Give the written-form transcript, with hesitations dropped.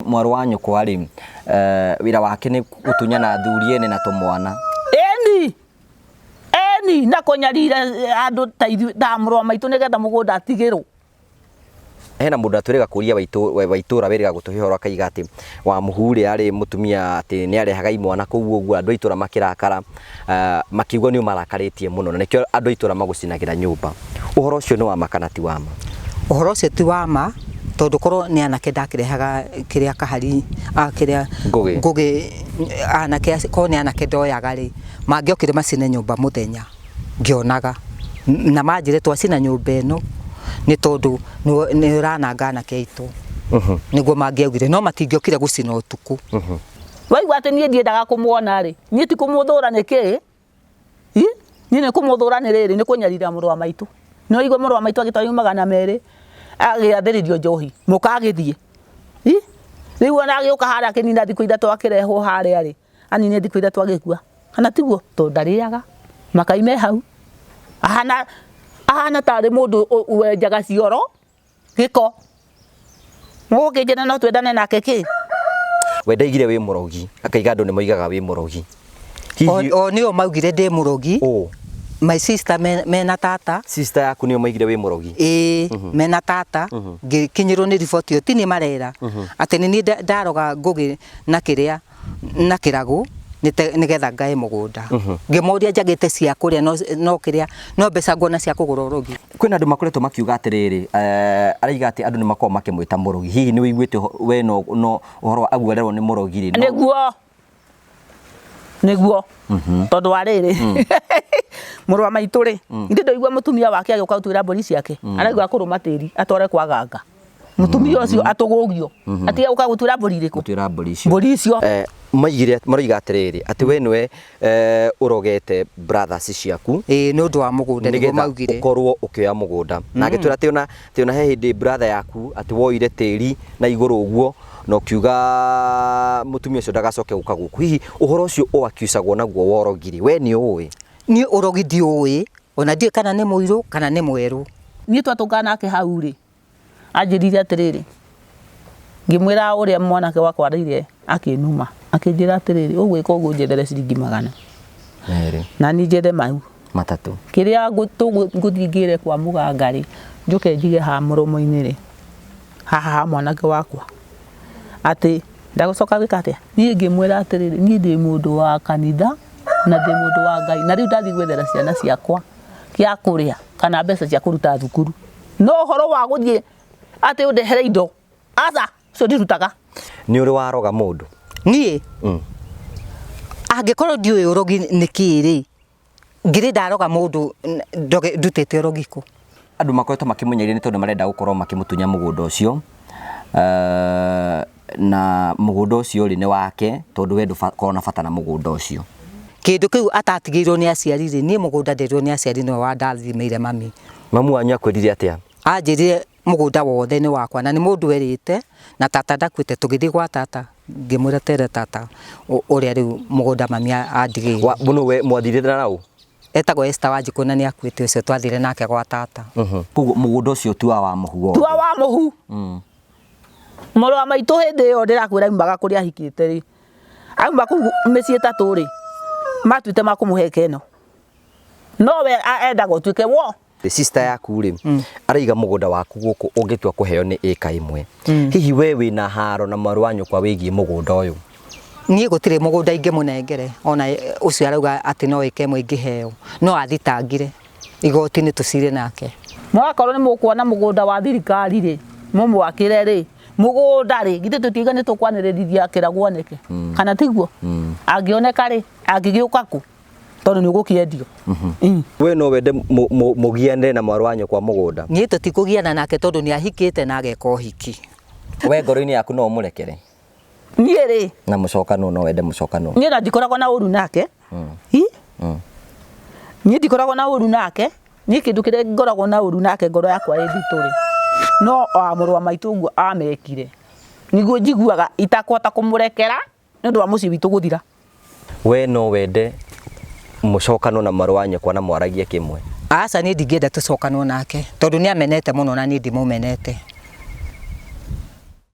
Mwarĩ wa nyũkwa rĩ, wĩra wake nĩ gũtunyana athuri ene na tũmwana. Ĩni, ĩni, na kũnyarira andũ ta ithuĩ, ta mũrũ wa maitũ nĩgetha mũgũnda atigĩrwo. Hena mũndũ atwĩrĩga kũria wa itũra wĩrĩga gũtũhe ũhoro akaiga atĩ Wamũhu ũrĩa arĩ mũtumia atĩ nĩ arehaga imwana kũu ũguo andũ a itũra makĩrakara, makiuga nĩ ũmarakarĩtie mũno na nĩkĩo andũ a itũra magũcinagĩra nyũmba. Ũhoro ũcio nĩ wa ma kana ti wa ma? Ũhoro ũcio ti wa ma tondũ korwo nĩ anake ndakĩrehaga kĩrĩa kahari kĩrĩa Ngũgĩ. Ngũgĩ anake korwo nĩ anake ndoyaga rĩ, mangĩokire macine nyũmba mũthenya ngĩonaga na manjĩre twacina nyũmba ĩno nĩ tondũ nĩ ũrananga anake aitũ. Nĩguo mangĩaugire no matingĩokire gũcina ũtukũ. Waigua atĩ niĩ ndiendaga kũmuona rĩ, niĩ ti kũmũthũra nĩ kĩ? Ĩ? Niĩ nĩ kũmũthũra nĩ rĩrĩ, nĩ kũnyarira mũrũ wa maitũ. Nĩ waigua mũrũ wa maitũ agĩtwarwo 200 agĩathĩrĩrio njohi, mũka agĩthiĩ. Ĩ? Rĩu ona agĩũka harĩa akĩnina thikũ ithatũ akĩrehwo harĩa rĩ, aninire thikũ ithatũ agĩkua. Kana tiguo? Tondũ ndarĩaga, makai me hau. Ahana, ahana tarĩ mũndũ wenjaga cioro. Gĩko. Mũgũkĩnjĩra no twendane nake kĩ? We ndaigire wĩ mũrogi, akaiga andũ nĩ moigaga wĩ mũrogi. Hihi O nĩo maugire ndĩ mũrogi. Ũ? My sister mena tata. Sister yaku nĩo maigire wĩ mũrogi? Ĩĩ, mena tata. Ngĩkinyĩrwo nĩ riboti ĩyo, ti niĩ marera. Atĩ nĩ niĩ ndaroga Ngũgĩ na kĩrĩa. na kĩragũ nĩgetha ngae mũgũnda. Ngĩmoria njagĩte cia kũrĩa no kĩrĩa no mbeca nguona cia kũgũra ũrogi. Kwĩna andũ makoretwo makiuga atĩrĩrĩ, araiga atĩ andũ nĩ makoragwo makĩmwĩta mũrogi. Hihi nĩ ũiguĩte we no ũhoro wa agu arerwo nĩ mũrogi rĩ? Nĩguo, nĩguo tondũ wa rĩrĩ mũrũ wa maitũ rĩ, ithe ndũigua mũtumia wake agĩũka gũtuĩra mbũri ciake, araigua akũrũma tĩri atware kwa ganga. Mũtumia ũcio atũgũgio atige gũka gũtuĩra mbũri irĩkũ? Gũtuĩra mbũri icio. Mbũri icio. Maigire, maroiga atĩrĩrĩ, atĩ we nĩwe ũrogete brothers ciaku. Ĩĩ nĩ ũndũ wa mũgũnda nĩguo nĩgetha maugire. ũkorwo ũkĩoya mũgũnda. Na agĩtwĩra atĩ ona, atĩ ona he hĩndĩ brother yaku atĩ woire tĩri na igũrũ ũguo na ũkiuga mũtumia ũcio ndagacoke gũka gũkũ. Hihi ũhoro ũcio ũakiucagwo naguo wa ũrogi rĩ, we nĩ ũĩ? Niĩ ũrogi ndiũĩ, ona ndiũĩ kana nĩ mũirũ kana nĩ mwerũ. Niĩ twatũngana nake hau rĩ, Anjĩrire atĩrĩrĩ, ngĩmwĩra ũrĩa mwanake wakwa araire akĩnuma, akĩnjĩra atĩrĩrĩ, ũgwĩka ũguo ũnjethere ciringi 200. Na niĩ njethe mau. 3. Kĩrĩa ngũthiĩ ngĩre kwa mũganga rĩ, njũke njige haha mũromo-inĩ rĩ, haha ha mwanake wakwa, atĩ ndagũcoka gwĩka atĩa? Niĩ ngĩmwĩra atĩrĩrĩ, niĩ ndĩ mũndũ wa kanitha na ndĩ mũndũ wa Ngai, na rĩu ndathiĩ gwethera ciana ciakwa gĩa kũrĩa kana mbeca cia kũruta thukuru. No ũhoro wa gũthiĩ atĩ ũndehere indo, aca, ũcio ndirutaga. Nĩ ũrĩ waroga mũndũ? Niĩ? Angĩkorwo ndiũĩ ũrogi nĩ kĩĩ rĩ, ngĩrĩ ndaroga mũndũ ndoge ndutĩte ũrogi kũ? Andũ makoretwo makĩmũnyaria nĩ tondũ marenda gũkorwo makĩmũtunya mũgũnda ũcio, na mũgũnda ũcio rĩ nĩ wake tondũ we ndũkoragwo na bata na mũgũnda ũcio. Kĩndũ kĩu atatigĩirwo nĩ aciari rĩ, niĩ mũgũnda nderirwo nĩ aciari nĩwe wandathimĩire mami. Mamu wanyu akwĩrire atĩa? Anjĩrire mũgũnda wothe nĩ wakwa na nĩ mũndũ erĩte na tata ndakuĩte, tũgĩthiĩ gwa tata ngĩmwĩra tere tata ũrĩa rĩu mũgũnda mami andigĩire. Nũ we mwathire na ũ? Etagwo Esther Wanjikũ na nĩ akuĩte ũcio twathire nake gwa tata. Koguo mũgũnda ũcio ti wa Wamũhu wothe? Ti wa Wamũhu. Mũrũ wa maitũ hĩndĩ ĩyo ndĩrakwĩra aumaga kũrĩa ahikĩte rĩ, auma kũu mĩciĩ ĩtatũ rĩ, matuĩte makũmũhe ĩka ĩno. No we endaga ũtuĩke wo. Sister yaku rĩ, araiga mũgũnda waku gũkũ ũngĩtua kũheo nĩ ĩka ĩmwe. Hihi we wĩna haro na mwarĩ wa nyũkwa wĩgiĩ mũgũnda ũyũ? Niĩ gũtirĩ mũgũnda ingĩmũnengere ona ũcio arauga atĩ no ĩka ĩmwe ingĩheo, no athitangire igoti-inĩ tũcire nake. Mwakorwo nĩ mũkuona mũgũnda wa thirikari rĩ, mũmwakĩre rĩ, mũgũnda rĩ, githĩ tũtiuga nĩ tũkwanĩrĩria kĩra guoneke, kana tiguo? Angĩoneka rĩ, angĩgĩũka kũ? Tondũ nĩ ũgũkĩendio. We no wende mũgiane na mwarĩ wa nyũkwa mũgũnda? Niĩ tũtikũgiana nake tondũ nĩ ahikĩte na ageka ũhiki. We ngoro-inĩ yaku no ũmũrekere? Niĩ rĩ. Na mũcokanwo no wende mũcokanwo? Niĩ na ndikoragwo na ũru nake. Hi? Niĩ ndikoragwo na ũru nake. Niĩ kĩndũ kĩrĩa ngoragwo na ũru nake ngoro yakwa ĩ nditũ rĩ, no wa mũrũ wa maitũ ũguo amekire. Nĩguo njiguaga itakũhota kũmũrekera nĩ ũndũ wa mũciĩ witũ gũthira. We no wende mũcokanwo na mwarĩ wa nyũkwa na mwaragie kĩmwe? Aca niĩ ndingĩenda tũcokanwo nake tondũ nĩ amenete mũno na niĩ ndimũmenete.